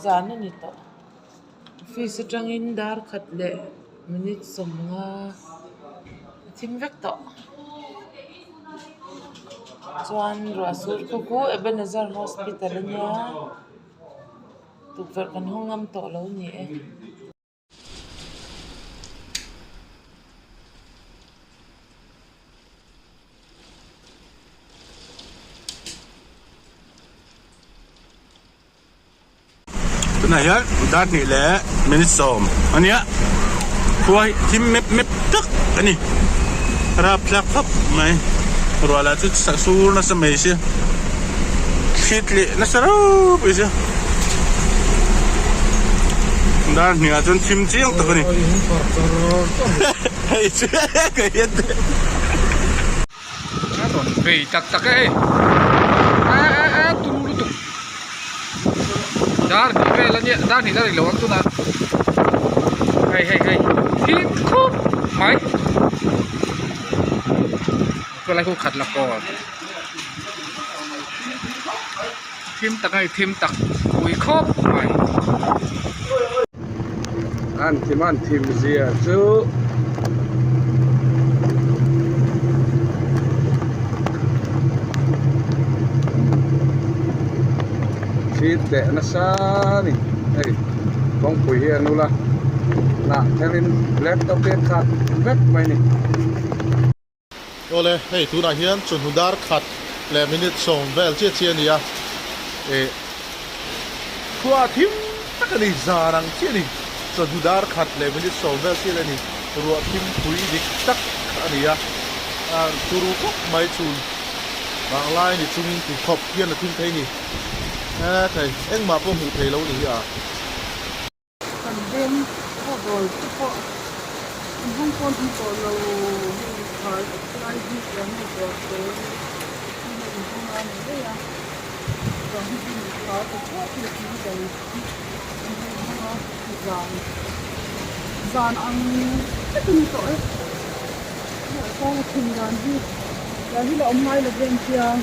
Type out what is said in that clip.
zan a ni tawh office atangin dar khat leh minute sawmnga a thim vek tawh chuan ruah sur khaw khu Ebenezer hospital a nia tukverh kan hawng ngam tawh lo a ni e. Tunah hian dar hnih leh minute sawm a nia khua hi thim mep mep tak a ni rapthlak khawp mai ruah lah chu sur nasa mai sia thli tleh nasa reuh mai sia dar hnih ah chuan thim chiang tak a ni hei chu ka hian teh. A rawn bei tak tak e hei a a a turu lutuk dar hnih vel a nia dar hnih la ri lo ang tunah hei hei hei thil khup mai khawlai khu khat la kawn thim tak a ni thim tak pui khawp mai. An thim an thim zia chu thli teh nasa a ni hei kawngpui hi an ul a hnah thelin laptop hi a khat vek mai a ni. Awle, hei tunah hian chawhnu dar khat leh minute sawm vel chiah chiah a ni a, eh khua thim tak a ni, zan ang chiah a ni, chawhnu dar khat leh minute sawm vel chiah a ni, ruah thim pui dik tak a ni a, ah turu khawp mai chhun vanglai ni chungin ti khawp hian a thim thei a ni, eh thei engmah pawh hmuh theih lo a ni hi a. Kan veng pawh dawl te pawh an hawng pawn an tawh lo hei khar lai hi kan ngaihtuah te hi hei in hawng a ni daih a chuan hei hi khar ta thuak hi a thing dal hi an hawng hawng a zan zan ang vek a ni tawh e kawng a thim dan hi dan hi la awm ngai lo veng chiang.